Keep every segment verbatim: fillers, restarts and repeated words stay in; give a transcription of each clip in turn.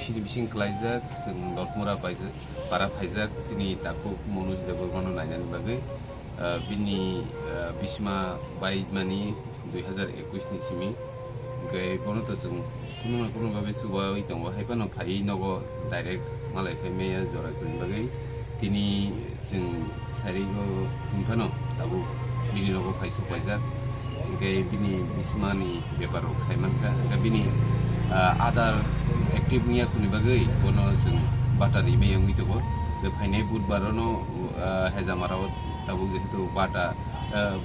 Chini bising klaijak, chwng Lotmura paijak, para phaijak, chini takhuk Manoj Debbarmano nainani bagwi, ah, bini, ah, bisma baimani dui hazar ekush ni simi. Hwnkhe bono to chwng kunu na kunu babe chubaui tongo, hai phano phaiwi nogo direct malai phai maya jora kwrwini bagwi. Tini chwng sari o hwnphano tabuk bini nogo phai sok paijak, hwnkhe bini bismani bepar rok sai mankha, hwnkhe bini, ah, Aadhaar active wngya khoni bagwi bono chwng bata rimai wngwi tongo. Hwnkhe phainai budbar no, ah, Hejamara o tabuk jehetu bata, ah,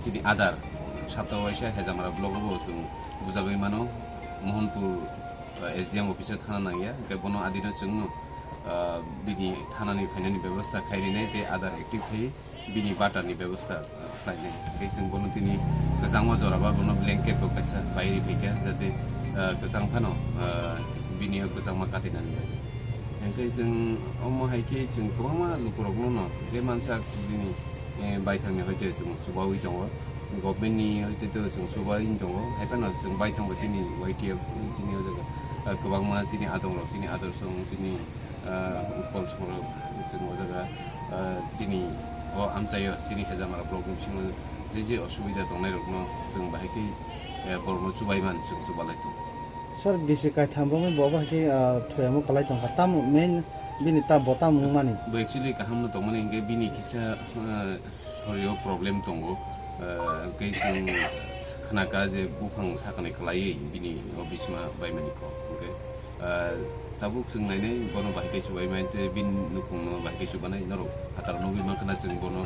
chini Aadhaar sapta waisa Hejamara block o bo chwng bujagwi mano, Mohanpur, ah, S D M office o thana nangya, hwnkhe bono adino chwngno ah, bini thanani phainani bebostha khai rinai tei Aadhaar active khai bini bata ni bebostha, ah, khlainai. Tei chwng bono tini kwchangma jora ba bono blanket bo kaisa pai ri phaikha, jate, ah, kwchang phano, ah, bini o kwchangma katinani bagwi. Hwnkhe chwng omo hai khe chwng kwbangma lukurokno no je mansa bini, eh, baithangni hoite chwng chubaui tongo, government ni hoite to chwng chubaui tongo, hai phano chwng baithang bo chini Y T F chini o jaga, ah, kwbangma chini adongrok chini adorsong chini ah, Utpal Songrok, chwng o jaga, ah, chini o amchaio, chini Hejamara block ni bisingo je je osubida tongnairokno chwng bahai khe, eh, borokno chubai man, chwng chubalai tongo. Sir, bisi kaitham romwi bo bahai khe, ah, thwiyamo kwlai tongkha. Tamo main bini ta bo tamo wngmani? Bo actually kaham no tongmani, hinkhe bini kisa, ah, sorio problem tongo. Ah, hwnkhe chwng khnakha je buphang sakani kwlaiwi bini o bisma baimani kok. Hwnkhe Ah, tabuk chwng nainai bono bahai khe chubai mai tei bini nukhungno bahai khe chubanai norok phataro nugwi mankha na chwng bono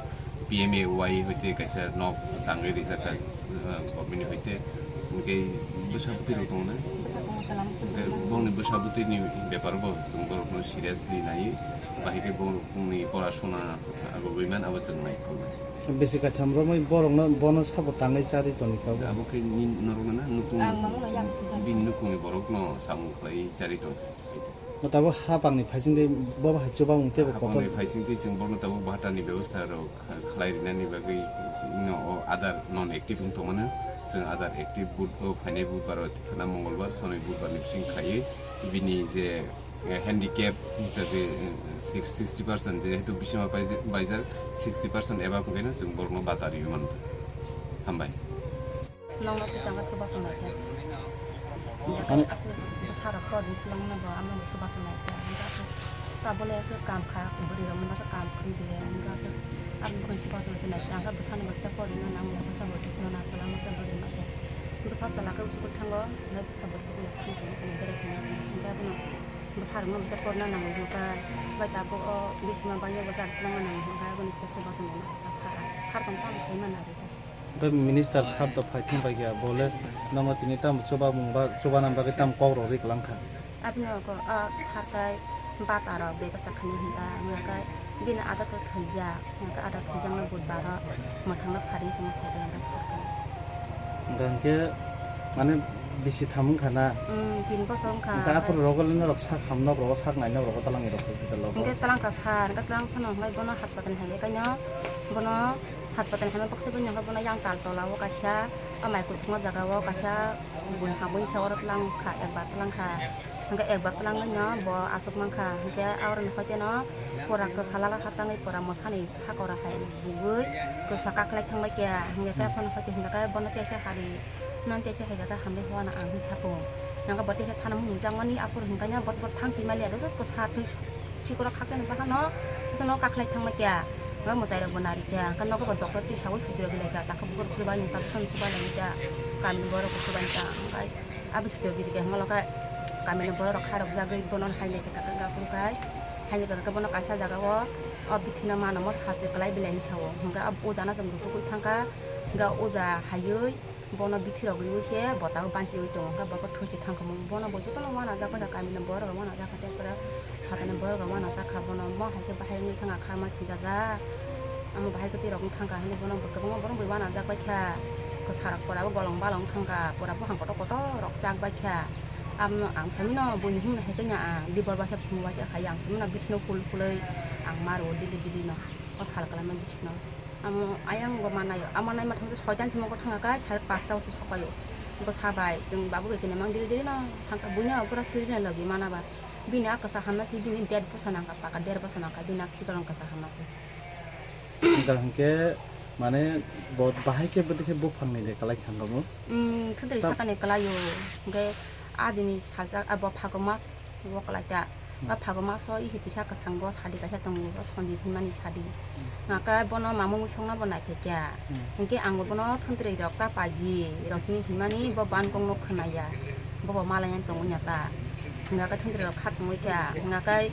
P M A Y hoite kaisa nok tangwi rijak kha, ah, government ni hoite. Hwnkhe bwsa bwtwi rok tongo na? Bwsa tongo, salam se. Hwnkhe bongni bwsa bwtwi ni bepar bo chwng borokno seriously naiwi bahai khe borokni porasona agogwi man abo chwng nai tongnai. Bisi kaitham romwi borokno bono sabo tangwi charwi tongkha bo. Abo khe ni norok na nukhung, ang mangno yang susa. Bini nukhungni borokno samung khlai charwi tongkha. Tabuk hapangni phaising tei bo bahai chubamung tei bo kotor. Hapangni phaising tei chwng borokno tabuk bhatani bebostha rok kha-, khlai rinani bagwi chwngno o Aadhaar non active wng tongmano. Chwng Aadhaar active bud-, o phainai budbar o khwna Mongolbar, sonoi budbar ni bising khlaiwi bini je eh, handicap hisabe, eh, six-, sixty percent, jehetu bisima baija-, baijak, sixty percent above hwnkhe no chwng borokno bata rwi mano. Hambai. Nokno twi changkha chubachu naikhe. Ani aswk bwsarok kok ni twlangmano bo, amoni chubachu naikhe. Hwnkhe aswk tabole aswk kam kha, bwrwirokno masa kam kwrwi bile. Hwnkhe aswk aboni bukhuk chubachu naikhe. Hwnkhe bwsani bo kisa porina nangya, bwsa bo kisa na chwla masa bwrwi masa. Bwsa chwla khe uchugo thango, hwnkhe bwsa bo kisa thango, hwnkhe berai tongma hwnkhe abono. Bwsarokno bo tei porna nango hwnka, bai tabuk o bisima baino bo chari twlangma nango hwnka, aboni kisa chubachu naima sara, sar tong tamo khaima nari. Tei minister sir to phai thung bai kha, bole nono tini tamo chubamung ba, chubana bagwi tamo kok rok ri kwlang kha. Aboni uko o sir kai bata rok bebasta khainai hwnka, wngkha kai bini ada to thwijak. Hwnkhe ada thwijakno budbaro mwthangno pharwi chwngno sai khe hwnkhe sakha. Hwnkhe hwnkhe mane bisi tham wngkha na? Hmm, tin bosor wngkha. Hwnkhe aphuru rogo le norok sak ham nok rogo sak nai nok rogo talang rok hospital rogo. Hwnkhe talang kha sir, hwnkhe talang phano hwnkhe bono haspatal hai kaino bono haspatal hai bokse bini hwnkhe bono yang tal tola o kaisa o mai kuthukma jaga o kaisa bui ha bui sa oro talang kha ekbar talang kha. Hwnkhe ekbar twlangwi no bo aswk mankha, hwnkhe aboroni hoite no pura kwchal hala ha tangwi pura mwsani phakora hai bugwi kwsa kaklai thangbai kha, hwnkhe khe aphano hoite hwnkhe bono teisa hari, non teisa hai khe hambai hwnwi ang hinwi saphuru. Hwnkhe bo teisa thana mungjakmani aphuru hwnkhe no bot bot thang thwi maliya, joto kwsa thwi khikrok khakchangni bahango jotono kaklai thangbai kha, hwnkhe mwtai rok bo nari kha, hwnkhe nogo bo doctor twi sawi suchirok bilai kha, takhukrok chubaini takhukrok chubaini kha, kamini borok bo chubaini kha, hwnkhe. Aboni sujok giri khe hwnlo khe kamini borok rok khairok jagwi bono haino khe kaka kaka phuru khai haino khe bono kaisa jaga o o bithi no mano mo sajwk kwlai belai hinwi sao hwnkhe o uja no chwng rutugwi thangkha hwnkhe o uja haiwi bono bithi rok riwi se bota o banchiwi tongo hwnkhe bo khe thwi se thangkha bono bo jotono uanajak bai kha kamini borok rok uanajak kha tei pore. Phatani borok rok uanajak kha bono, mo hai khe bahai wngwi thangkha kha ma sinchajak. Amo bahai kwtwi rok wng thangkha hinwi bono bo kwbangma borok bai uanajak bai kha. Kwsa rok pura bo golong balong wng thangkha, pura buphang kotor kotor rok chak bai kha. Abono ang somino buini hwnwi hai khe no ang dibor baisa phunuk baisa khai ang somino bithi no phul phulwi ang ma rwo daily daily no o sal kwlaima bithi no. Amo ayang bo manaio, amo naima thangwi soitan simo thangkha kha sare pasta o se sokaio. Bwsa bai, chwng babu bai kene mang diri diri no thangkha, buino pura kirina logi mana ba. Bini a kwsa hamna si, bini der boso nangkha, paka der boso nangkha, bini a khikorong kwsa hamna si. Wngkha hwnkhe, mane, bo bahai khe bwdikhe buphangni de kalai kha, nukgo? Mm, thwdri Ta- sakani kwlaio, hwnkhe adini saljak, abo phago mas. Bo kwlai ta. Hmm. Ba phago maso i hitisa kwthang bo sadi kaisa tongo, bo sonjit himani sadi. Hmm. Hingke bono mamung songno bo naiphai kya. Hmm. Hingke ang bono thwntwrwi rok ta paji rok hini himani bo ban kong no khwnaya. Bo bo malai yan tongo nya ta. Hingke thwntwrwi rok kha tongwi kya. Hingke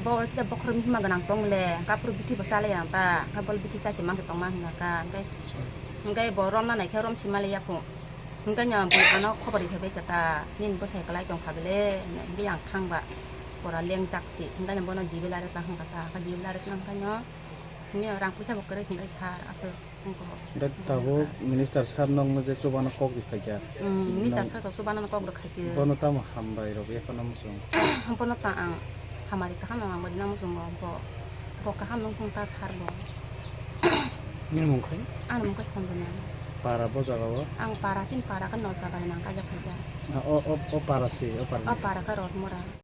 bo oro kita bokhorok hima gwnang tong le, kaphuru bithi bo chalai yang ta. Hingke bo bithi chasi mangke tongma hingka hingke. Hingke bo romna naikhe rom si malai ya pho. Hingke nya bui ano khobor rikhe bai khe ta, nini bwsai kwlai tong kha bele, hingke yang thang ba, pora lengjak si, hingke nya bono jibe lare tang kha ta, jibe lare tang kha no, hingke rang puisa bo kwrwi hingke sar aswk wngkha. Hingke tabuk minister sir nokno je chubano kok rikha kya? Hmm, minister sir to chubano kok rikha kya. Bono tamo hambai rok yaphano muchung? Bono ta ang hamari kaham no ang bai na muchungo bo, bo kaham nung thung ta sar bo. Nini mung khai? Ani mung khai Sanjana. Para bo jaga o? Ang para tin para ka nol jaga nang kaijak khaijak. Ah, o, o, o para si, o para O ni? Para ka Rotmora.